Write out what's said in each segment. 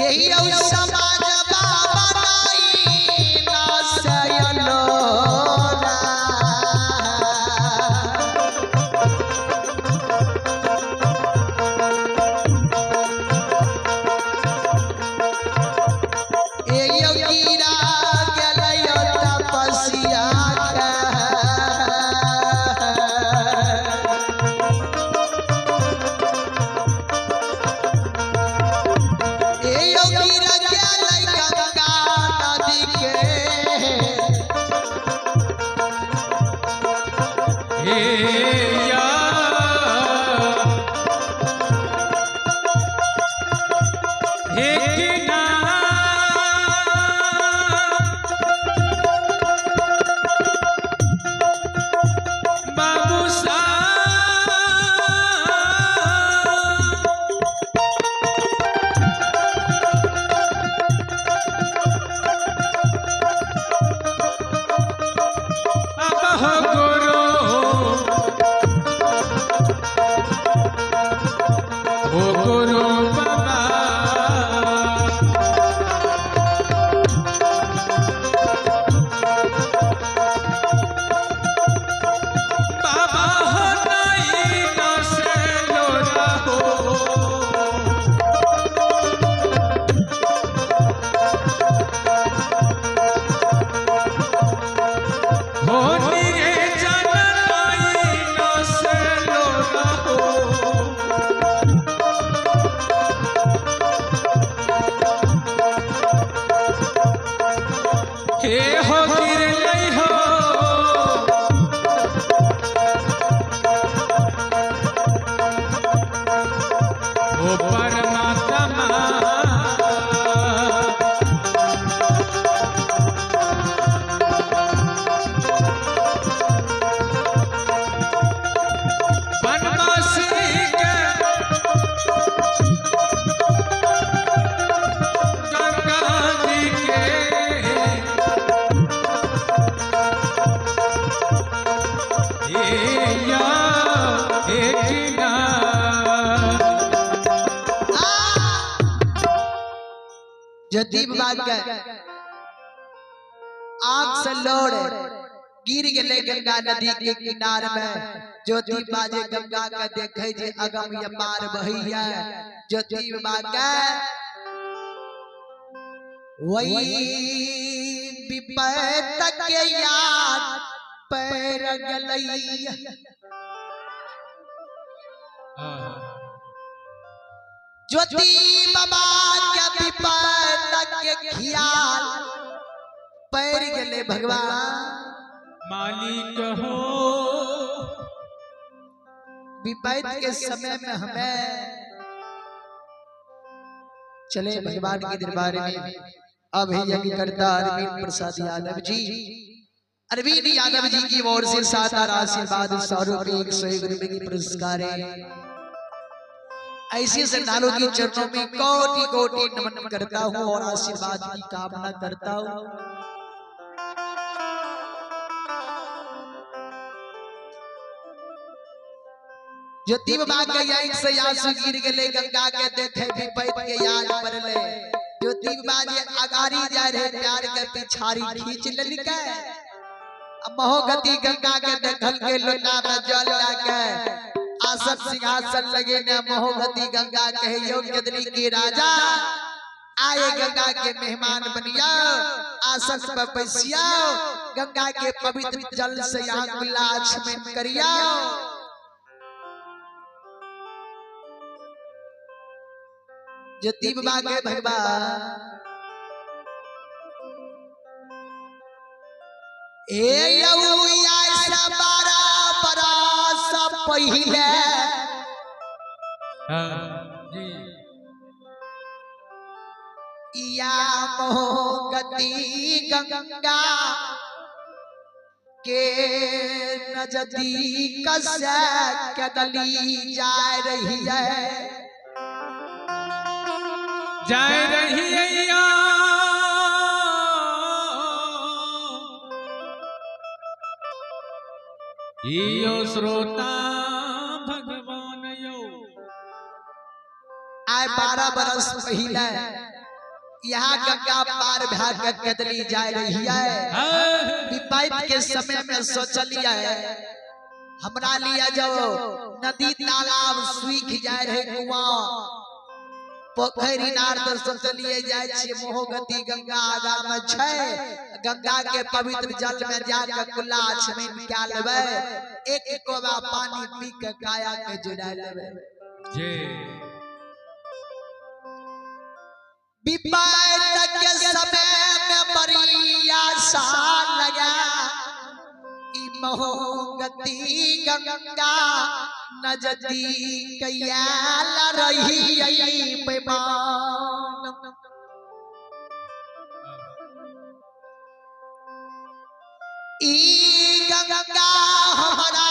हे यौ समाज बाबा नाई ना सयलोरा। ए यौ गिरा गेलै तपस्या के। ए यौ गिरा गेलै गंगा नदी के। हे या एक ना बाबू साहब अब हो गुरु हो गुरु बाबा बाबा हो नाई ना से लोरा हो। हो निरे जन नाई ना से लोरा हो। हे हो गिर लई हो ओ परमात्मा। बनवासी के गंगा जी के हे या एक ना। ज्योति बाबा के आग से लोड़ गिर गेले गंगा नदी के किनार में। ज्योति बाजे गंगा के देखे जे अगम ये पार बहैया। ज्योति बाबा के वही विपत के याद पैर गलैया। ज्योति बाबा के विपत के ख्याल पैर गेले भगवान। मालिक हो विपत के समय में हमें चले भगवान के दरबार में। अब यज्ञ करता अरविंद प्रसाद यादव जी, अरविंद यादव जी की ओर से सात आशीर्वाद 100 रुपये 101 रुपये की पुरस्कार है। ऐसे श्रद्धालु के चरणों में कोटि कोटि नमन करता हूँ और आशीर्वाद की कामना करता हूँ। ज्योति बाबा के आंख से आंसू गिर गेले गंगा के देखे विपत के याद पड़ले। ज्योति बाबा जे अगारी जा रहे प्यार के पिछाड़ी खींच लेलकै। महोगति गंगा के देखल के लोटा में जल लाके आसन सिंहासन लगे ने महोगति गंगा कहे यो केदरी के राजा आए गंगा के मेहमान बनियाओ, आसन पर बैसियाओ, गंगा के पवित्र जल से यहाँ गुलाब आचमन करियाओ। ज्योति बाबा के भगवान ए यौया बारा बरस पहिले जी या मोहगति गंगा के नजदीक से कदली जा रही है, जा रही है। यो श्रोता भगवान यो आए 12 बरस पहले यहाँ गंगा पार भा के कदली जाय रही है। विपैत के समय में सोचलिए हमरा लिया जो नदी तालाब सूख जाय रहे, कुआं पोखरि इनार तर सोचलिए जाय छियै मोहगति गंगा आगा में छै, गंगा के पवित्र जल में जाके कुला आचमन कए लेबै, एक कोबा पानी पी के काया के जुड़ा लेबै। जी विपैत के समय में बड़ी आशा लगा ई मोहगति गंगा नजदीक आयल रही बेमान। ई गंगा हमारा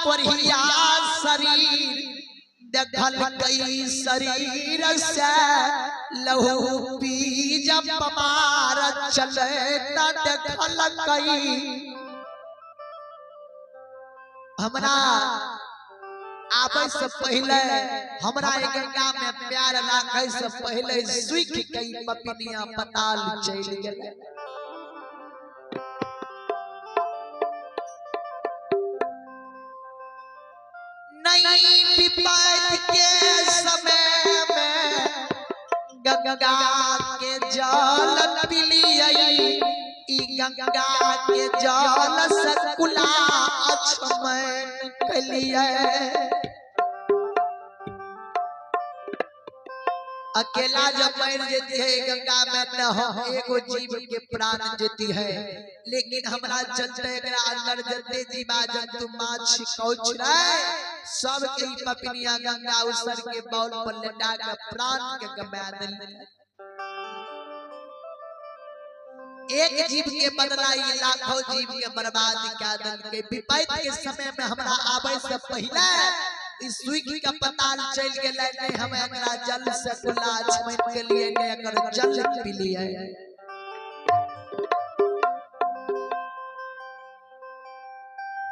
कोरिया शरीर देखल कई शरीर से लहू पी जब मार चले देखल कई। हमरा आबै से पहले हमरा गंगा में प्यार राखे से पहले सूख गई पपिनिया पताल चल गेलै। नहीं विपैत के समय में गंगा के जल पिलियै, ई गंगा के जल से कुला आचमन कलियै। अकेला जब मर जेती है गंगा में न हो एगो जीव के प्राण जेती है, लेकिन हमरा चलते एकरा अंदर जते जीवा जंतु माछ कौछ रहे सब के पपिनिया गंगा उसर के बाउल पर लेटा के प्राण के गमा देल। एक जीव के बदला ये लाखों जीव के बर्बाद कए देलकै। विपैत के समय में हमरा आबै से पहले इस सूख के पताल चल गेलै, नहीं हम एकरा जल से कुला आचमन के लिए नहीं एकर जल पिलियै।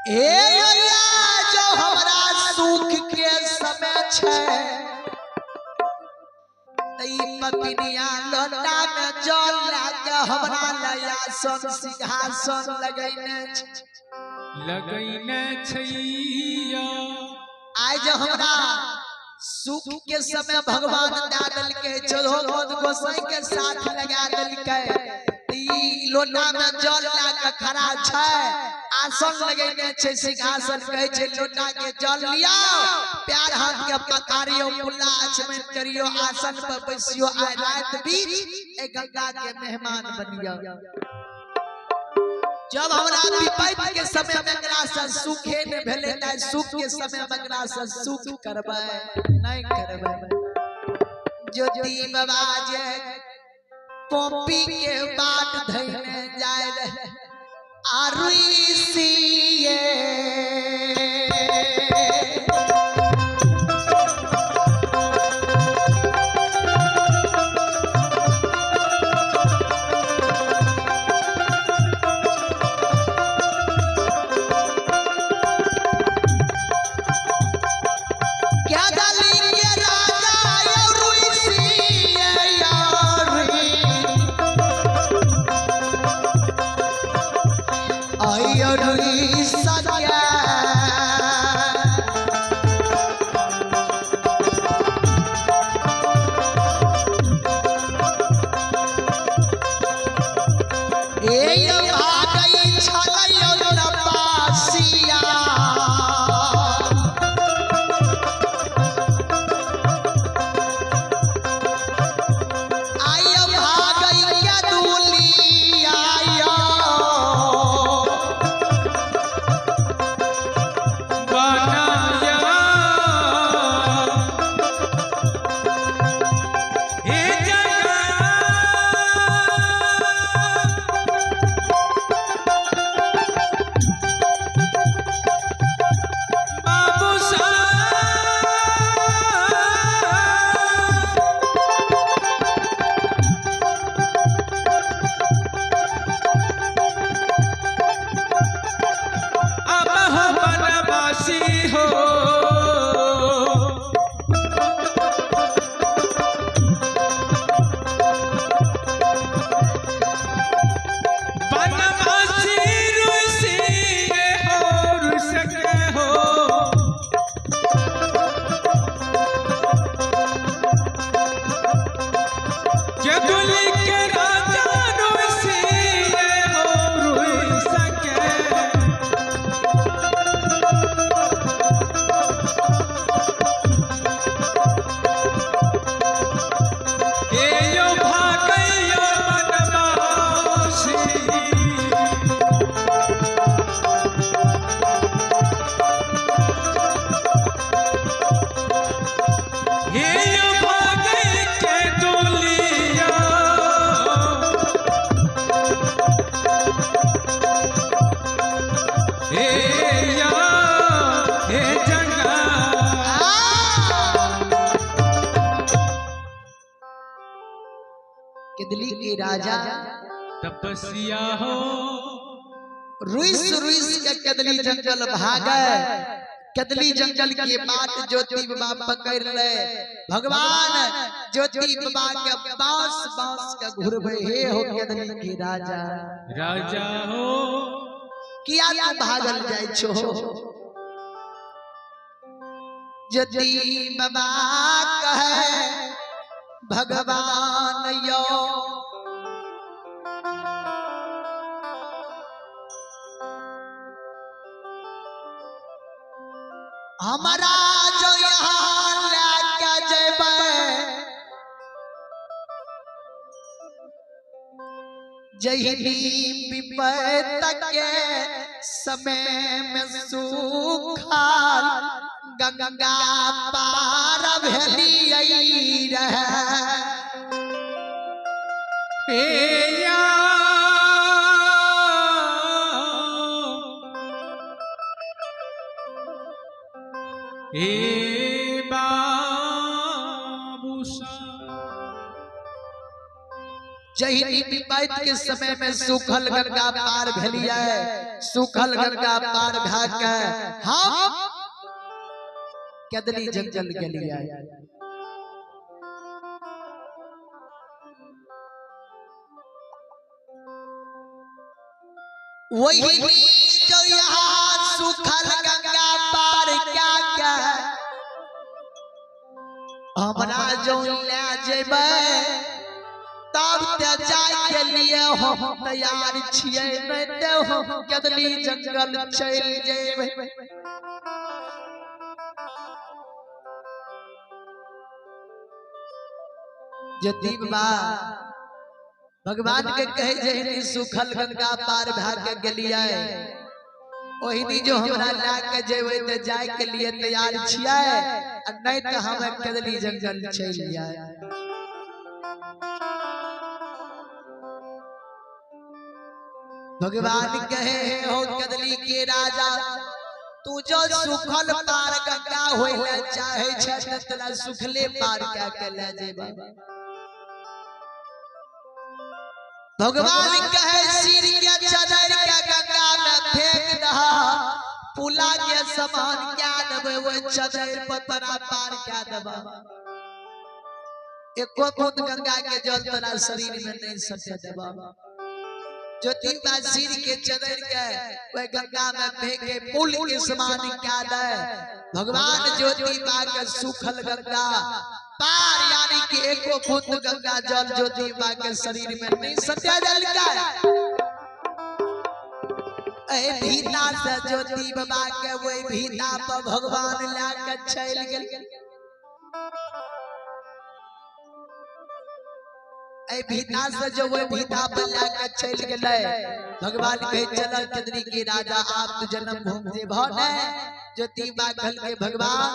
ए जो हमरा सुख के समय छै ई पपिनिया लोटा में जल लगा हमरा लया आसन सिंहासन लगैने छै लगैने छैया। आइ जो हमरा सुख के समय भगवान दे देलकै, चौदहो गोद गोसाई के साथ लगा देलकै, ई लोटा में जल लए के खड़ा छै, आसन लगैने छै सिंहासन, कहै छै लोटा के जल लियो, प्यार हाथ के पकारियो, कुला आचमन करियो, आसन पर बैसियो, आइ रात बीच ए गंगा के मेहमान बनियो। जब हमरा विपैत के समय में एकरा से सुखे ने भेलै, त सुख के समय में एकरा से सुख करबै नहीं करबै। ज्योति बाबा जे पोपी के बाट धैने जाय रहे आरुसिए केदली के राजा तपस्या हो रुइस रुइस के केदली जंगल भागे। केदली जंगल के बाट ज्योति बाबा पकड़ ले। भगवान ज्योति बाबा के बांस बांस के घुरबे हे हो केदली के राजा। राजा हो किया तू भागल जाय छो। ज्योति बाबा कहे भगवान यो हमारा जो यहाँ लेके जेबै जहिनी विपत के समय में सूखल गंगा पार भेलियै रहे। हे ए बाबू जहिनी विपत के समय में सूखल गंगा पार भेलियै। सूखल गंगा पार भए के हम केदली जंगल गेलियै। वही जो यहाँ सूखल गंगा पार क्या क्या हमरा जो ले जेबै तब ते जाय के लिए हम तैयार छियै, नहीं ते हम केदली जंगल चलि जेबै। ज्योति बाबा भगवान के कहे जहिनी सूखल गंगा पार भए के गेलियै ओहिनी जो हमरा लए के जेबै ते जाय के लिए तैयार छियै, आ नहीं ते हम केदली जंगल चलि जाय। भगवान कहे हो केदली के राजा तू जो सूखल पार गंगा होय ले चाहे छै त तोरा सूखले पार कए के ले जेबै। भगवान कहे सिर के चदर के गंगा में फेंक दहा, पुला के समान क्या देबै ओहि चदर पर तोरा पार कए देबै। एको बूंद गंगा के जल तोरा शरीर में नहीं सटे देबै। ज्योति बा सिर के चदर के वह गंगा में फेंके पुल के समान क्या दे। भगवान ज्योति बा के सूखल गंगा पार यानी कि एको बूंद गंगा जल ज्योति बा के शरीर में नहीं सत्या जल का। ए भीता से ज्योति बाबा के वही भीता पर भगवान ला के चल गेल। ए भीता से जो वही भीता पर ला के चल गेलै। भगवान कहे चल केदरी के राजा आप तो जन्म भूमि जे भव ने। ज्योति बा कहल के भगवान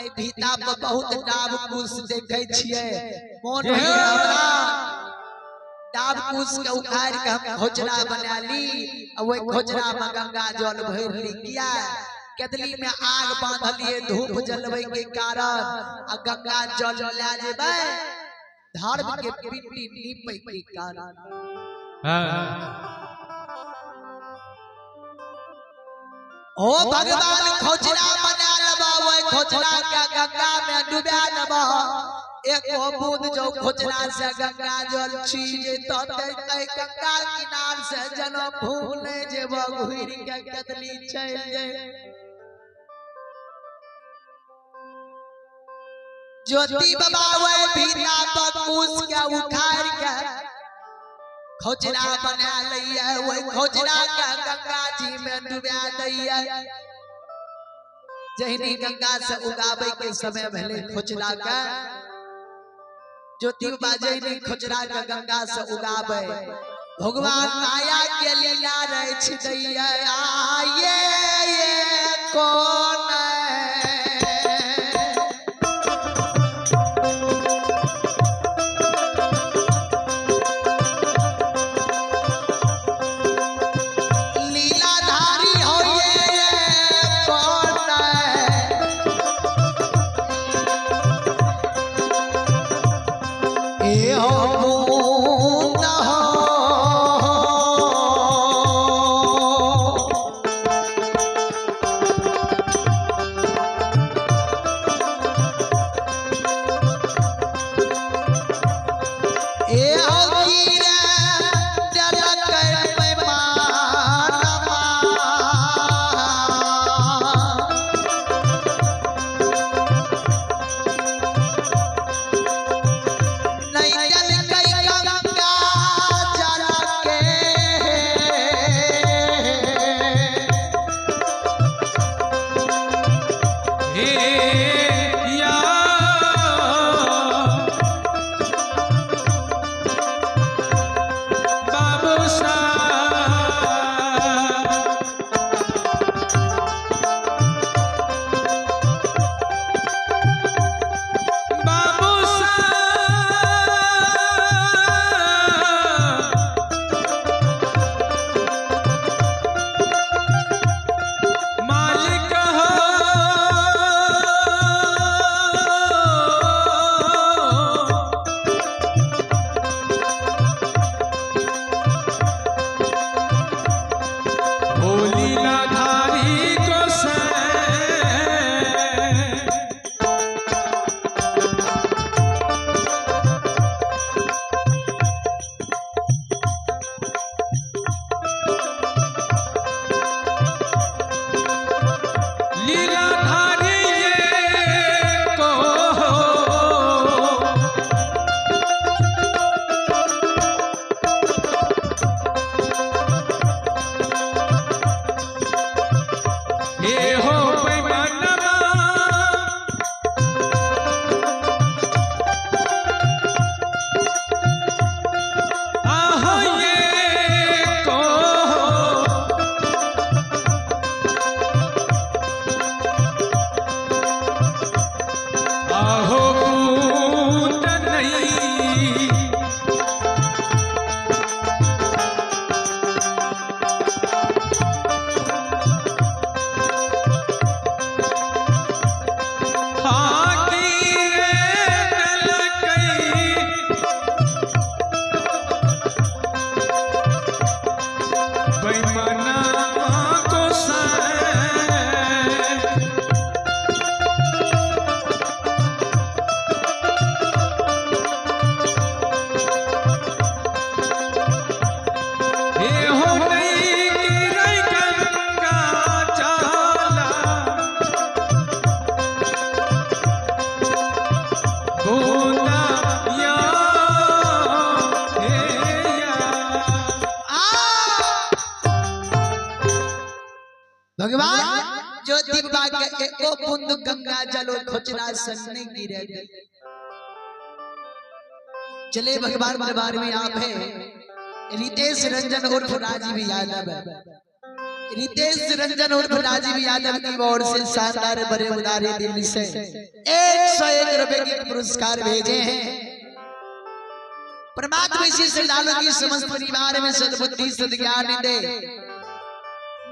ए भीता पर बहुत डाब कुश देखे छियै, मोन होइए हमरा डाब कुश के उखाड़ के हम खोजरा बना ली आ ओहि खोजरा में गंगा जल भरि ली। किया केदली में आग बांधलिए धूप जलबै के कारण आ गंगा जल लए जेबै धर्म के पिंडी नीपै के कारण। ओ भगवान खोजरा बना लेबा ओहि खोजरा के गंगा में डुबा देबा। एको बूंद जो खोजरा से गंगा जल छी जेतौ ते गंगा किनार से जनो भूल जेबो घुरि के केदली चलि जाय। ज्योति बाबा वही भीता पर कुश के उखाड़ के खोजरा बना लैया, वही खोजरा के गंगा जी में डुबा दैया। जहिनी गंगा से उगावे के समय भेलै खोजरा के, ज्योति बाबा जहिनी खोजरा के गंगा से उगावे भगवान माया के लीला रच दैया। आये ये कौन लीलाधारी हो ये कौन ए हो भगवान ज्योति बाबा के एको बूंद गंगा जल खोचरा सन नहीं गिरे दे। चले भगवान दरबार में आप है रितेश रंजन उर्फ राजीव यादव। रितेश रंजन उर्फ राजीव यादव की ओर से शानदार बड़े उदारे दिल से 101 रुपए के पुरस्कार भेजे हैं। परमात्मा इसी श्रद्धालु की समस्त परिवार में सद्बुद्धि सद्ज्ञान दे।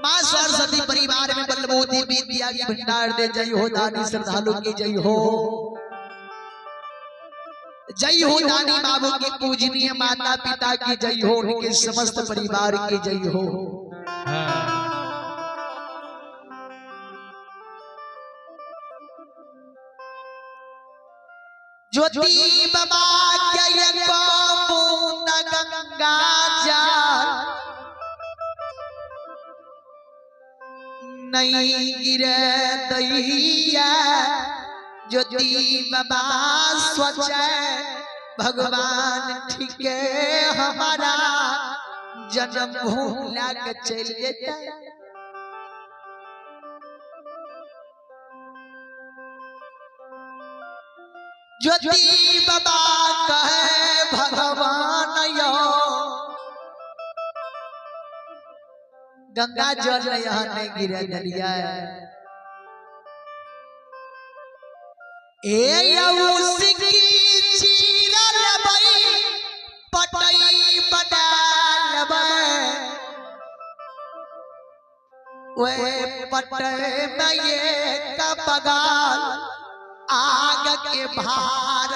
माँ सरस्वती परिवार में बलबुद्धि विद्या की भंडार दे। जय हो दानी श्रद्धालु की जय हो। जय हो दानी बाबू की पूजनीय माता पिता की जय हो, उनके समस्त परिवार की जय हो। ज्योति बाबा के एको बूंद गंगा जल नहीं गिरे दैया। ज्योति बाबा स्वच्छ भगवान ठीक हमारा जन्म भूला के चल जेता। ज्योति बाबा कहे भगवान यो गंगा जल यहाँ नहीं गिरे दरिया। ए उसकी चीरा लबई पटई बना लबई वे पटई में ये कपगाल आग के भार।